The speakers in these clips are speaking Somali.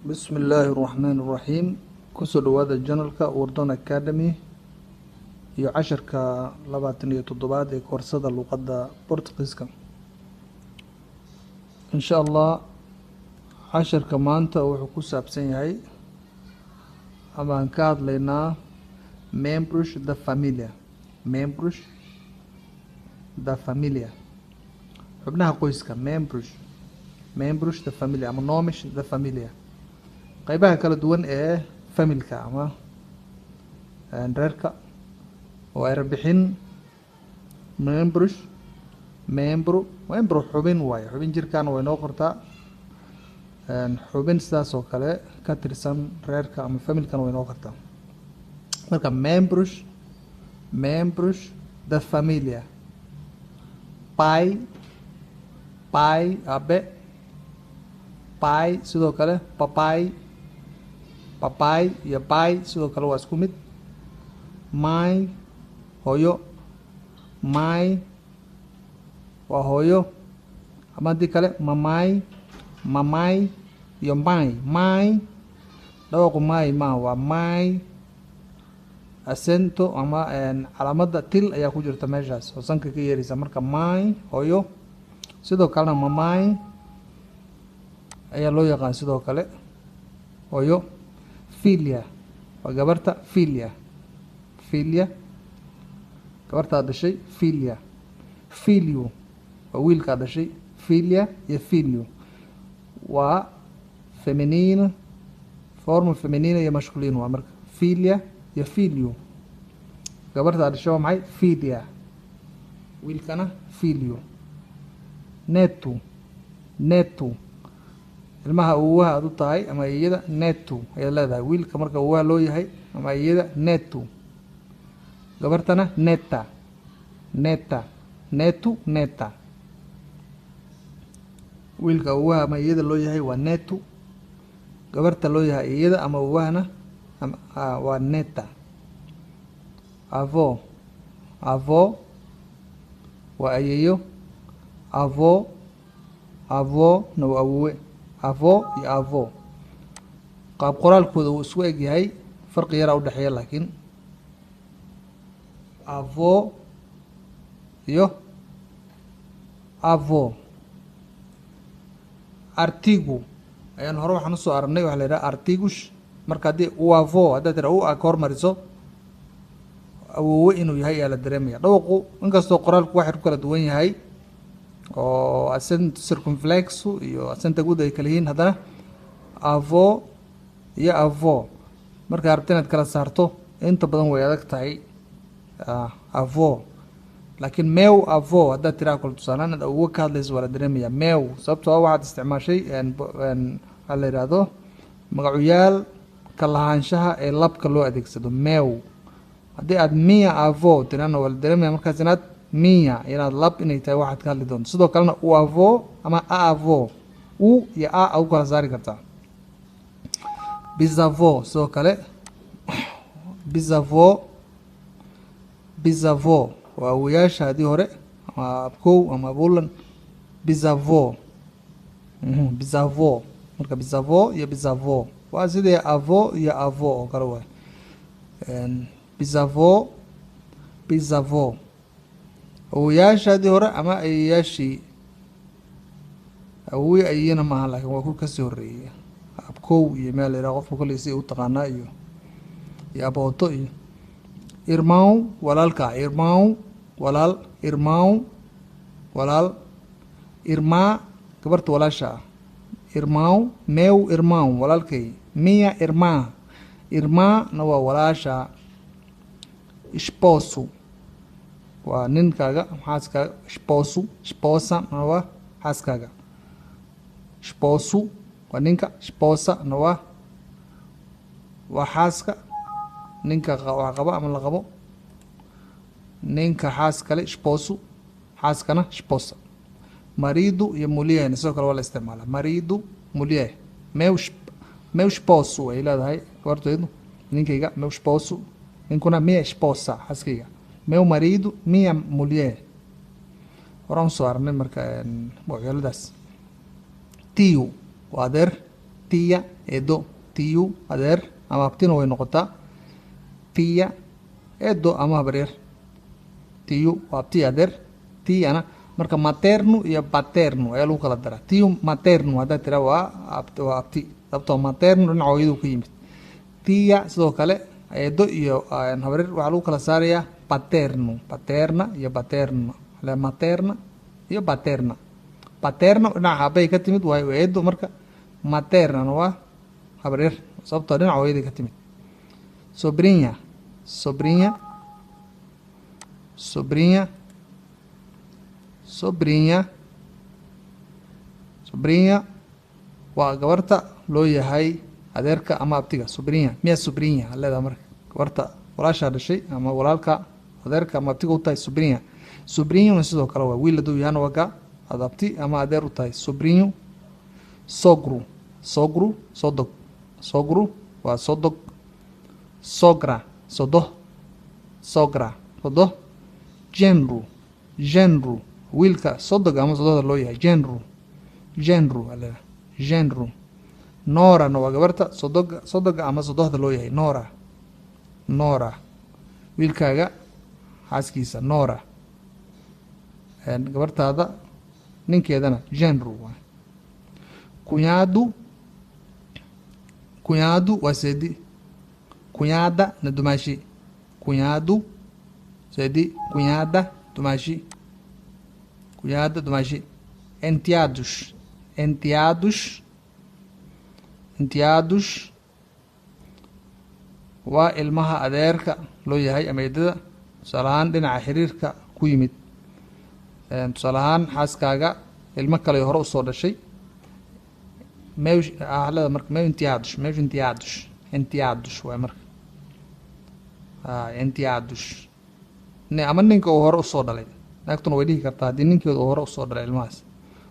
Bismi illaahi raxmaani raxiim. Kusoo dhawaada channelka Wardon Academy iyo casharka 27aad ee koorsada luqadda Portugiiska. Insha Allah, casharka maanta wuxuu ku saabsan yahay ama aan ka hadlaynaa membros da família, membros da família, xubnaha qoyska, membros da família ama nomes da família, qeybaha kala duwan ee familka ama reerka oo erebixin. Membros, membro, membro xubin waaye. Xubin jirkaana way noo qortaa, xubin sidaas oo kale ka tirsan reerka ama familkana way noo qortaa. Marka membros da família: pai, pai abe, pai sidoo kale papai, papai iyo pai sidoo kale waa isku mid. Mãe, hooyo. Mãe waa hooyo, ama haddii kale mamãe, mamãe iyo mãe. Mãe, dhawaqu may ma waa mãe, acento ama calaamadda til ayaa ku jirta meeshaas oo sanka ka yeeraysa. Marka mãe, hooyo, sidoo kalena mamãe ayaa loo yaqaan, sidoo kale hooyo. Filha waa gabarta, filha, filha gabartaad dhashay, filha. Filho waa wiilkaad dhashay. Filha iyo filho waa feminino, forma feminina iyo masculino waa. Marka filha iyo filho, gabartaad dhashay waa maxay? Filha. Wiilkana filho. Neto, neto, ilmaha awowaha aad u tahay ama iyada, neto ayaad leedahay. Wiilka marka awowaha loo yahay ama iyada, neto. Gabartana neta, neta, neto, neta. Wiilka awowaha ama iyada loo yahay waa neto, gabarta loo yahay iyada ama awowahana waa neta. Avó, avó waa ayeeyo, avô, avô na waa awowe. Avó iyo avô qaab qoraalkooda wuu isku eg yahay, farqi yaraa udhexeeya, laakiin avó iyo avô. Artigo ayaan hore waxaan usoo aragnay, waxa la yidhaha artigos. Marka haddii o avô haddaad tira u a ka hormariso, awowe inuu yahay ayaa la dareemaya. Dhawaqu inkastoo qoraalku waxay ku kala duwan yahay oo acento circunflexo iyo acento agudo ay kala yihiin, haddana avô iyo avó markaa rabta inaad kala saarto inta badan way adag tahay. Avô laakiin meu avô haddaad tiraa kale, tusaalaan inaad awowe ka hadlayso waa la dareemaya. Meu sababtoo ah waxaad isticmaashay waxaa la yidhaahdo magacuyaal ka lahaanshaha ee labka loo adeegsado, meu. Haddii aad minha avó tirana, waa la dareemaya markaas inaad minha, inaad lab inay tahay waxaad ka hadli doonto. Sidoo kalena o avô ama a avó, u iyo a aad u kala saari kartaa. Bisavó sidoo kale, bisavó, bisavó waa awoyaasha haddii hore ama abkow ama abulan, bisavó, bisavó. Marka bisavó iyo bisavó waa sidii avô iyo avó oo kale waay. Bisavó, bisavó, awoyaashaadii hore ama ayeyaashii. Awowi ayeyana maaha, laakiin waa ku kasii horeeyay, abkow iyo meel la yidhaha qofka kolley si u taqaanaa iyo abooto iyo. Irmão, walaalka. Irmão, walaal. Irmão, walaal. Irmã, gabarta walaasha ah. Irmão, meu irmão, walaalkay. Minha irmã, irmã na waa walaasha. Esposo waa ninkaaga, xaaskaaga. Esposo, esposa na waa xaaskaaga. Esposo waa ninka, esposa na waa xaaska ninka wax qabo ama la qabo. Ninka xaas kale esposo, xaaskana esposa. Marido iyo mulher sidoo kale waa la isticmaalaa. Marido, mulher. Meu esposo ay leedahay gabarteedu, ninkayga, meu esposo. Ninkuna minha esposa, xaaskayga. Meu marido, minha mulher. Horaan usoo aragnay marka magacyaaladaas. Tio waa adeer. Tia eedo, tio adeer ama abtina way noqotaa. Tia eedo ama habaryar. Tio waa abti adeer, tiana marka materno iyo paterno ayaa lagu kala daraa. Tio materno haddaad tiraa waa waa abti, sababtoo materno dhinaca hooyadu ka yimid. Tia sidoo kale eedo iyo habaryar waxaa lagu kala saarayaa paterno, paterna iyo paterno, materna iyo paterna. Paterno dhinaca aabbahay ka timid waayo eedo, marka maternana waa habaryar sababtoo dhinaca hooyaday ka timid. Sobrinha, sobrinha, sobrinha, sobrinha, sobrinha waa gabarta loo yahay adeerka ama abtiga. Sobrinha, miya sobrinha leedaha marka gabarta walaashaa dhashay ama walaalka adeerka ama abtiga u tahay sobrinha. Sobrinhona sidoo kale waa wiil hadduu yahana waa ka aad abti ama adeer u tahay sobrinho. Sogro, sogro sodog, sogro waa sodog. Sogra sodoh, sogra sodoh. Genro, genro wiilka sodog ama sodohda loo yahay genro, genro aa leedahay genro. Norana waa gabarta sodoga, sodoga ama sodohda loo yahay nora, nora wiilkaaga xaaskiisa nora, gabartaada ninkeedana genro waay. Cunhado, cunhado waa seedi. Cunhada na dumaashi. Cunhado seedi, cunhada dumaashi, cunhada dumaashi. Enteados, enteados, enteados waa ilmaha adeerka loo yahay ama eedada, tusaale ahaan dhinaca xiriirka ku yimid. Tusaale ahaan xaaskaaga ilmo kale hore usoo dhashay meus leeda marka meu enteados, meus enteados, enteados waay marka enteados ama ninka uu hore usoo dhalay. Naagtuna way dhihi kartaa haddii ninkeeda uu hore usoo dhalay ilmahaas.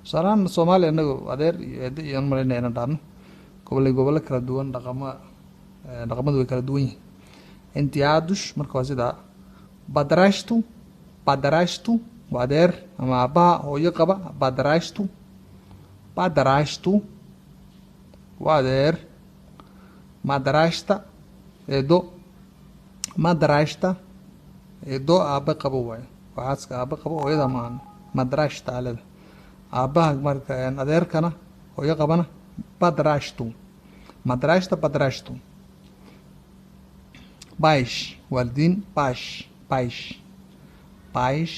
Tusaale ahaan Soomaaliya inagu adeer iyo eedo iyo malayna inaan dhahno, gobolay gobollo kala duwan dhaqama dhaqamadu way kala duwan yihiin. Enteados marka waa sidaa. Padrasto, padrasto waa adeer ama aabbaha hooyo qaba. Padrasto, padrasto waa adeer. Madrasta eedo, madrasta eedo aabbe qabo waayo, waa xaaska aabbe qabo, hooyada maahan. Madrasta aa leedahay. Aabbaha marka adeerkana hooyo qabana padrasto, madrasta, padrasto. Pais waalidiin, pais, pais, pais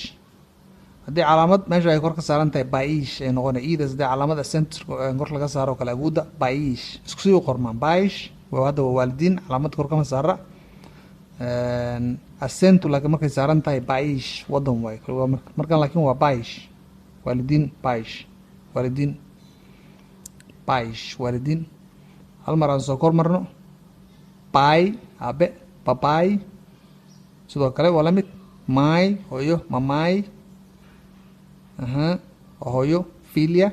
haddii calaamad meesha ay kor ka saaran tahay pais ay noqonay iidas. Haddii calaamad accent kor laga saaro kale aguuda pais isku sii u qormaan. Pais waa hadda waa waalidiin, calaamad kor kama saara acento, laakiin markay saaran tahay pais wadan waayo markan, laakiin waa pais waalidiin, pais waalidiin, pais waalidiin. Hal mar aan soo kor marno. Pai aabe, papai sidoo kale waa la mid. Mãe hooyo, mamãe waa hooyo. Filha,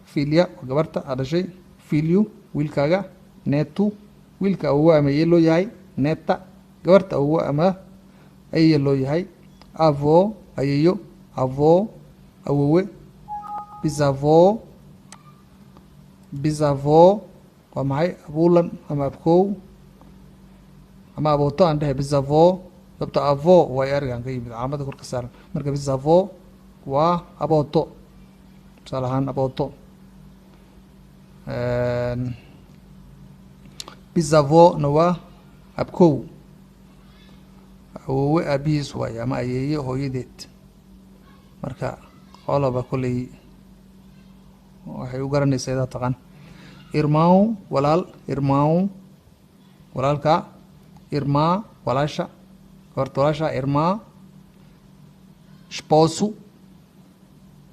filha waa gabarta aad dhashay. Filho wiilkaaga. Neto wiilka awowa ama aye loo yahay. Neta gabarta awowa ama aye loo yahay. Avó ayeyo, avó awowe. Bisavó, bisavó waa maxay? Abuulan ama abkow ama abooto aan dhehe bisavó, sababta avó waa ergaan ka yimid calaamada kor ka saaran. Marka bisavó waa abooto, tusaale ahaan abooto. Bisavó na waa abkow, awowe aabihiis waaye ama ayeeye hooyadeed. Marka qoloba kolley waxay u garanaysaa idaa taqaan. Irmão walaal, irmão walaalka. Irmã walaasha, gabarta walaasha irmã. Esposo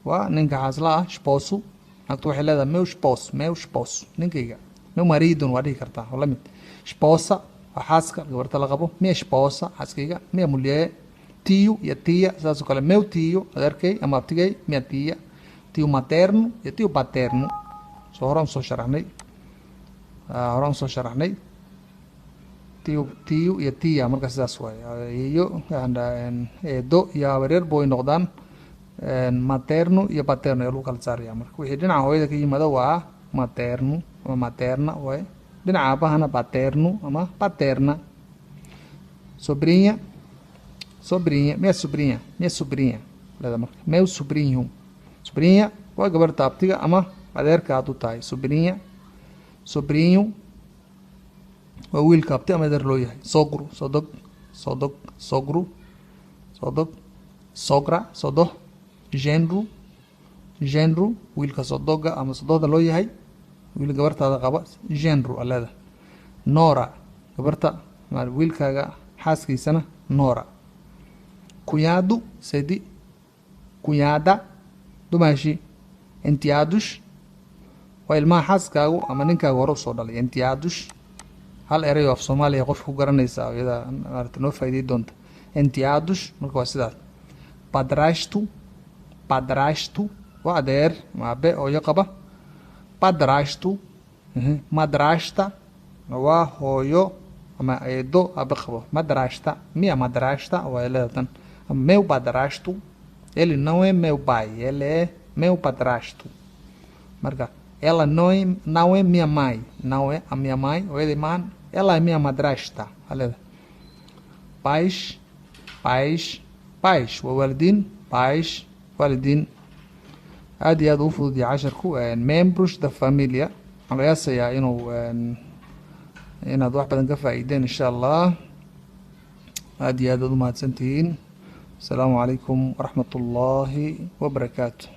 waa ninka xaasla ah, esposo. Naagtu waxay leedahay meu esposo, meu esposo ninkayga, meu maridon waa dhihi kartaa, waa la mid. Esposa waa xaaska, gabarta la qabo. Minha esposa xaaskayga, minha mulher. Tio iyo tia sidaas oo kale. Meu tio adeerkay ama abtigay, minha tia. Tio materno iyo tio paterno soo horaan soo sharaxnay, horaan soo sharaxnay. Tio, tio iyo tia marka sidaas waaye. Iyo eedo iyo habaryar boy noqdaan. Materno iyo paterno ayaa lagu kala saaraya. Marka wixii dhinaca hooyada ka yimaada waa Materno ama materna waaye. Dhinaca aabahana paterno ama paterna. Sobrinha, sobrinha, minha sobrinha, minha sobrinha leeda marka, meu sobrinho. Sobrinha waa gabarta abtiga ama adeerka aad u tahay. Sobrinha, sobrinho waa wiilka abti ama adeer loo yahay. Sogro, sodog, sodog, sogro, sodog, sogra, sodoh, genro, genro wiilka sodoga ama sodohda loo yahay, wiil gabartaada qaba, genro aleeda. Nora, gabarta wiilkaaga xaaskiisana nora. Cunhado, sedi, cunhada, dumaashi. Enteados waa ilmaha xaaskaagu ama ninkaaga hore usoo dhalay. Enteados hal erey oo af Soomaaliya qofka ku garanaysa iyada maarata noo faa'iidey doonta. Enteados marka waa sidaas. Padrasto, padrasto waa adeer ama abe ooyo qaba. Padrasto. Madrasta waa hooyo ama eedo abe qabo. Madrasta, minha madrasta waa leeda tan. Meu padrasto, ele não é meu pai, ele é meu padrasto. Marka ela não é minha mãe, não é a minha mãe, hooyaday maan, ela é minha madrasta aleeda. Pais, pais, pais waa waalidiin, pais waalidiin. Aad iyo aad uu fudud yahay casharku. Membros da família, waxaan qiyaasayaa inuu inaad wax badan ka faa'iideen insha Allah. Aad iyo aad aad u mahadsantihiin. Asalaamu calaykum waraxmat ullaahi wabarakaatu.